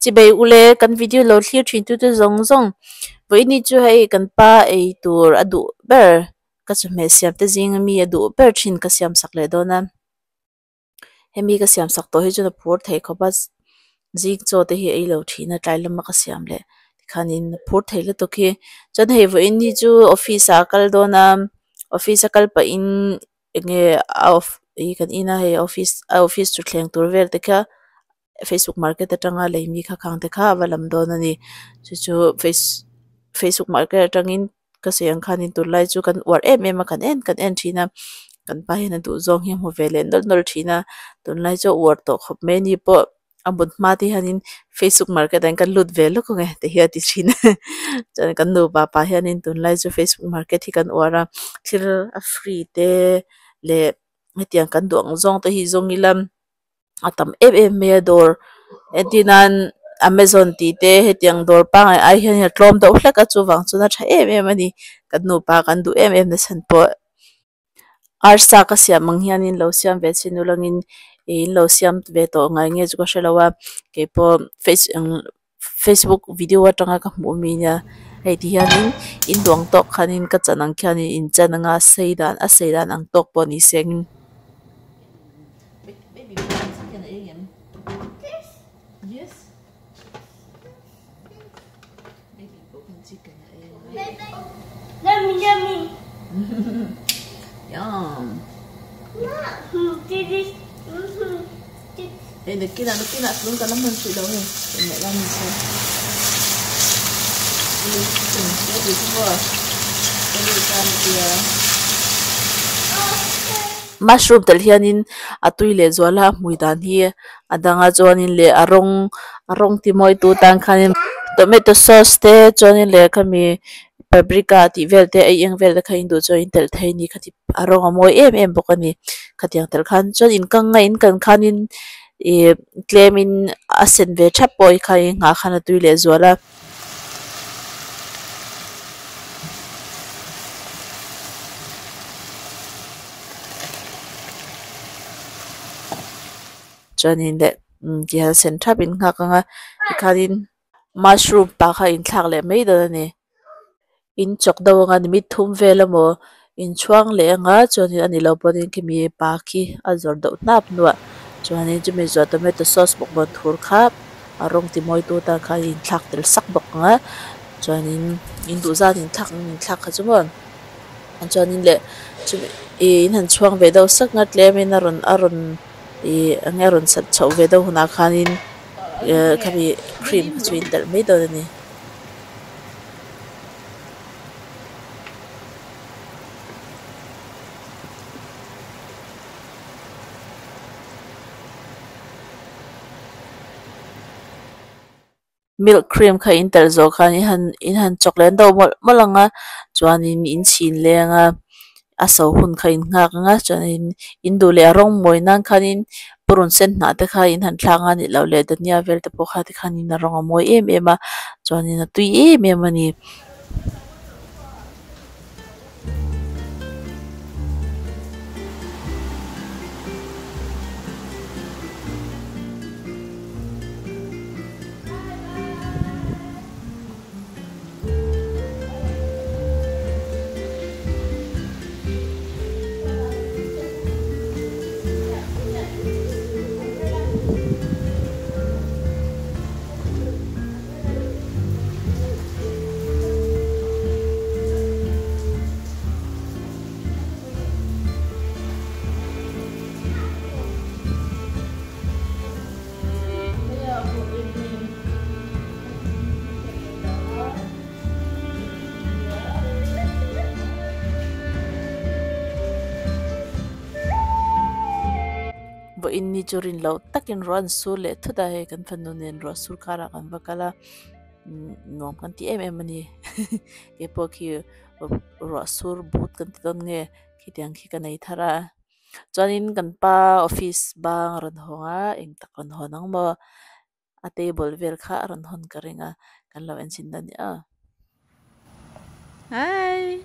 Chibei ule kan video lo thlir thin tu te zawng zawng vawiini chu hei kan pa ei tur a duh ber ka chawhmeh siam te zing ami a duh ber thin ka siam sak leh dawn a hemi ka siam sak tawh hi chuan a phur thei khawp a zing chaw te hi ei lo thin a tlai lama ka siam leh tikhanin a phur thei lutuk hi chuan hei vawiini chu office ah a kal dawn a office a kal pahin eng nge a ih kan in a hei office a office thutthleng tur vel te kha facebook market atanga lei mi kha khang te kha a va lam dawn a ni chu chu face facebook market atangin ka sawi ang khanin tunlai chu kan uar em em a kan en kan en thin a kan pa hian a duh zawng hi a hmu ve leh nawlh nawlh thin a tunlai chu a uar tawh khawp mai a ni pawh a mut hma te hianin facebook market ah hian kan lut ve lawk ang e ti hi a ti thin a chuan kan nupa pa hianin tunlai chu facebook market hi kan uar a thil a free te leh hetiang kan duh ang zawng te hi zawng ila a tam em em mai a dawr entir nan amazon tih te hetiang dawr pangngai ai hian a tlawm deuh hlek a chuvang chuan a tha em em a ni kan nupa kan duh em em na chhan pawh arsa ka siam ang hianin lo siam ve chin ulangin ih in lo siam ve tawh ngai nge chu ka hrelo a keipawh face eng facebook video atanga ka hmuh ami nia hei ti hianin in duang tawk khanin ka chan ang khianin in chan anga sei dan a sei dan ang tawk pawh ni sengin. Hei nakinah nakinah tun kan la hman hrih lo hei inneih lai ni se mushroom tel hianin a tui leh zual a hmui dan hi a danga chuanin leh a rawng a rawng ti mawi tu tan khanin tomato sauce te chuanin leh khami paprika tih vel te ei eng vel te kha in duh chuan in telh thei a ni khati a rawng a mawi em em bawk a ni khatiang tel khan chuan in kang a in kan khanin ih tlem in a sen ve thap pawh hi kha in nghah khan a tui leh zual a. Chuanin leh tihian a sen thap in nghak ang a tikhanin mushroom pah kha a inthlak leh mai dawn a ni. In chawk deuh anga ni mit thum vel emaw inchhuang leh anga chuanin a ni lo pawhin khimi pa khi a zawrh deuh hnap hnuah chuanin chumi zawh tomato sauce bawk bawn thur kha a rawng ti mawi tu tan khan inthlak tel sak bawk ang a chuanin in duh zat inthlak ang inthlak kha chu maw chuanin leh chumi ih in han chhuang ve deuh sak a tlemin a rawn a rawn ih eng nge a rawn sat chhoh ve deuh hunah khanin eh khami cream kha chu in telh mai dawn a ni. Milk cream kha in telh zawh khan in han in han chawk leh deuh mawlh mawlh ang a chuanin in chhin leng a a so hun kha in nghak ang a chuanin in duh leh a rawng mawi nan khanin purun sen hnah te kha in han thlak a nih loh leh dhania vel te pawh kha tikhanin a rawng a mawi em em a chuanin a tui em em a ni. Vawiin ni chu rin loh takin ruah an sur leh thut a hei kan fanu nen ruah sur karah kan va kal a nuam kan ti em em a ni keipawh khi ruah sur but kan ti dawn nge khitiang khi ka nei thar a chuanin kan pa office bang a rawn hawng a eng tak rawn hawn ang maw. A table vel kha a rawn hawn ka ring a, kan lo en chhin dawn nia aw. Hi!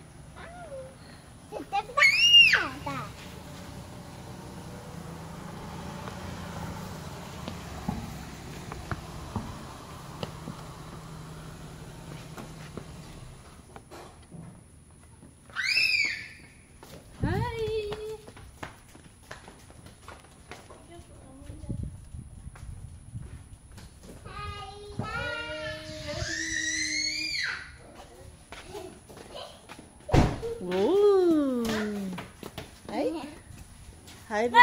Hi baby.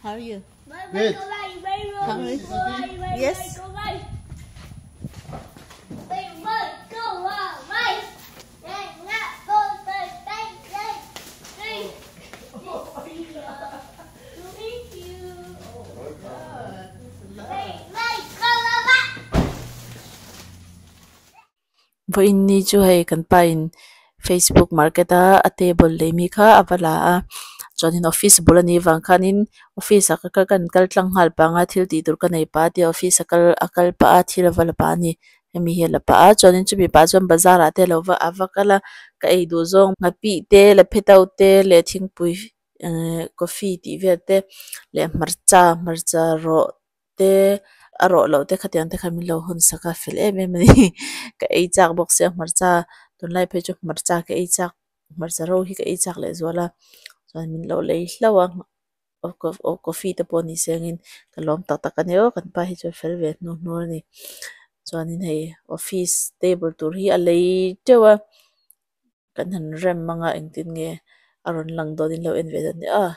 How are you? Good. How are you? Yes. Vawiin ni chu hei kan pa in facebook market a a table lei mi kha a va la a chuanin office bul anih vang khanin office ah ka kan kal tlang nghal pang a thil tih tur ka nei pah a tia office a kal a kal pah a thil a va la pah a ni hemi hi a la pah a chuanin chumi pah chuan bazar ah te alo va a va kal a ka ei duh zawng nghapih te lephe to te leh thingpui ehh coffee tih vel te leh hmarcha hmarcha rawh te a rawh loh te khatiang te khan min lo hawn sak a fel em em a ni ka ei chak bawk sia hmarcha tunlai phei chu hmarcha ka ei chak hmarcha ro hi ka ei chak leh zual a chuan min lo lei hlauh a coffee te pawh ni se angin ka lawm tak tak a ni aw kan pa hi chu a fel ve hnu hnu a ni chuanin hei office table tur hi a lei teuh a kan han rem ang a engtin nge a rawn lang dawn in lo en ve dawn nia aw.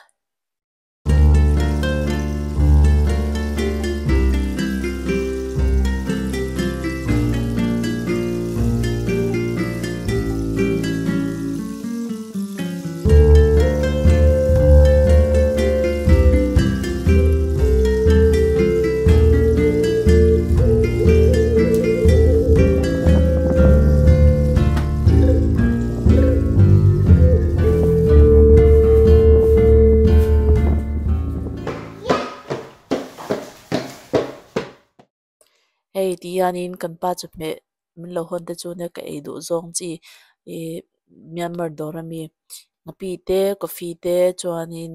Hei ti hianin kan pa chawhmeh min lo hawn te chu nia ka ei duh zawng chi ih Myanmar dawr ami nghapih te coffee te chuanin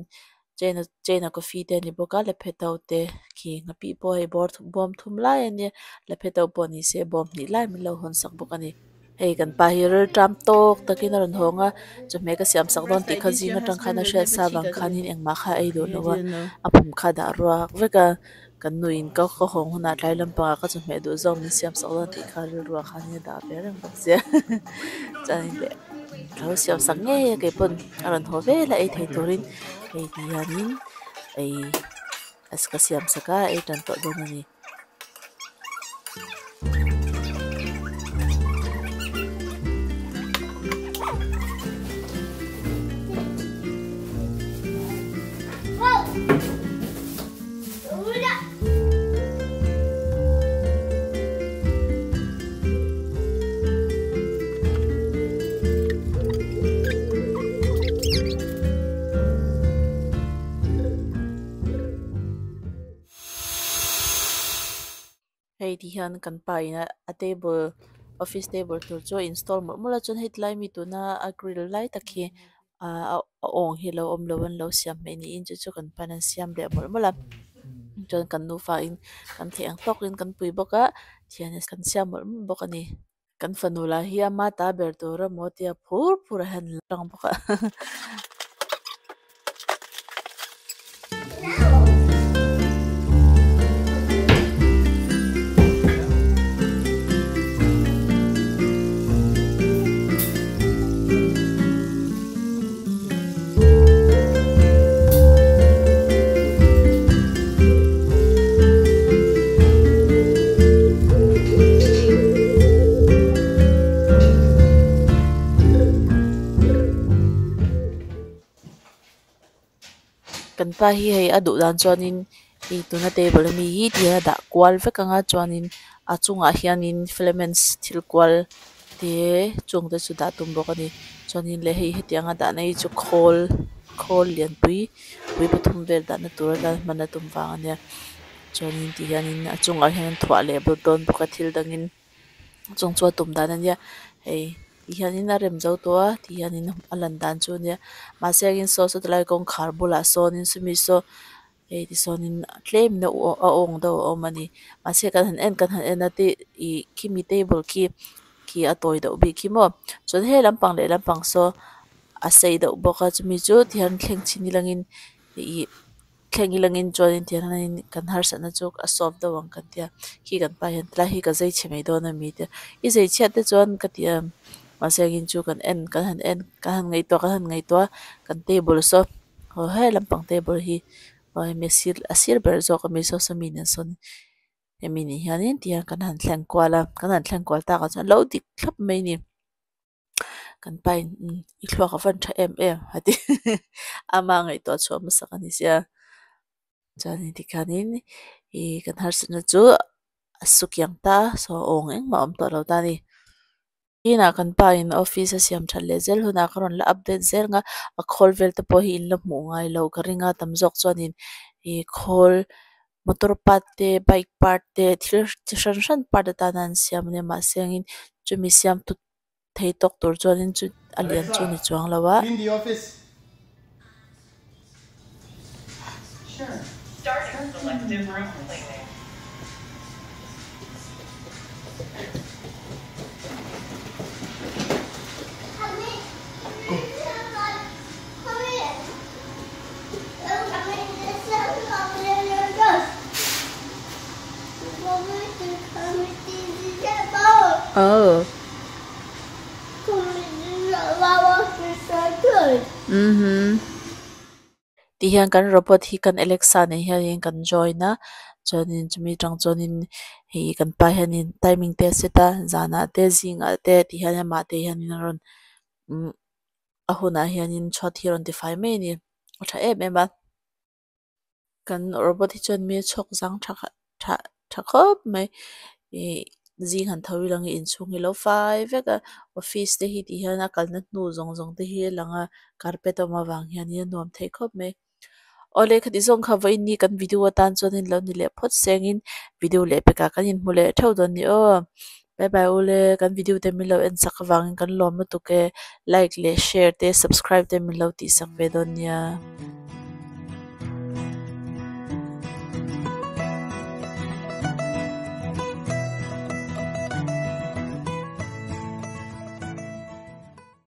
china china coffee te a ni bawk a lephe to te khi nghapih pawh hei bawr bawm thum lai a nia lephe to pawh ni se bawm hnih lai min lo hawn sak bawk a ni. Hei kan pa hi rilṭam tawk takin a rawn hawng a chawhmeh ka siam sak dawn tih kha zing atang khan a hriat sa vang khanin engmah kha a ei duh lo a a pum kha a dah ruak vek a kan nuin ka ka hawng hunah tlai lampangah ka chawhmeh duh zawk min siam sak dawn tih kha rilruah khanin a dah ve reng bawk sia chuanin leh ka lo siam sak ngei a keipawn a rawn haw vel a ei thei turin hei ti hianin ei ka siam sak a ei tan tawh dawn a ni. Hei ti hian kan pa in a table office table tur chu a install mawlh mawlh a chuan heti lai mi tuna a grill lai tak hi ahh a awng hi alo awm lo a an lo siam hmeh niin chu chu kan pain an siam leh mawlh mawlh a chuan kan nufa in kan theih ang tawkin kan pui bawk a thian kan siam mawlh mawlh bawk a ni. Kan fanu lah hi ama ta ber tur emaw tia phur phur a hian a tang bawk a. Kan pa hi hei a duh dan chuanin hei tuna table ami hi ti hian a dah kual vek ang a chuanin a chungah hianin filaments thil kual te chung te chu dah tum bawk a ni chuanin leh hei hetianga dahna hi chu khawl khawl lianpui pui pathum vel dahna tur atan hman a tum vang a nia chuanin ti hianin a chungah hian thuah leh bawk dawn bawk a thil dangin chung chu a tum dan a nia hei ti hianin a rem zo tawh a ti hianin a lan dan chu a nia mahse hengin saw saw tilai kawngkhar bulah sawnin sawmi saw hei tisawnin tlemin a awng deuh a awm a ni mahse kan han en kan han en a te ih khimi table khi khi a tawi deuh bik hi maw chuan he lampang leh lampang saw a sei deuh bawk a chumi chu tihian thleng chhin ilangin ih thleng ilangin chuanin tihianin kan harsatna chu a solve deuh ang kan tia khi kan pa hian tilai hi ka zai chhe mai dawn ami tia i zai chhiat te chuan ka ti a mahse engin chu kan en kan han en kan han ngaihtuah kan han ngaihtuah a kan table saw. Aw he lampang table hi aw hemi a sir a sir ber zawk ami saw sawmi nen sawn hemi ni hianin tihian kan han thleng kual a kan han thleng kual takah chuan a lo dik thlap mai a ni. Kan pa in i thluak a van tha em em a ti ama ngaihtuah chhuah hmasak a ni sia chuanin tikhianin ih kan harsatna chu a su kiang ta a saw awng engmah a awm tawh lo ta a ni. Inah kan pa in office a siam that leh zel hunah ka rawn la update zel ang a a khawl vel te pawh hi in la hmuh ngai loh ka ring a tam zawk chuanin ih khawl motor part te bike part te thil chi hran hran part atana an siam ania mahse angin chumi siam tut thei tawk tur chuanin chu a lian chu Alexa, ni chuang lo a. clean the office. Oh. Mhm. Ti hian kan robot hi kan Alexa nen hianin kan join a chuanin chumi atang chuanin hei kan pa hianin timing te a set a zanah te zingah te ti hian amah te hianin a rawn umm a hunah hianin chhuat hi a rawn tifai mai a ni a tha em em a kan robot hi chuan mi a chhawk zang tha tha tha khawp mai ih zing han tho ila ang inchhung hi a lo fai vek a office te hi tih hian a kalna hnu zawng zawng te hi a lang a carpet a awm avang hianin a nuam thei khawp mai awle khati zawng kha vawiin ni kan video atan chuanin lo ni leh phawt sengin video leh pekah kan inhmu leh theuh dawn ni aw bye bye ule kan video te min lo en sak avangin kan lawm lutuk e like leh share te subscribe te min lo tih sak ve dawn nia.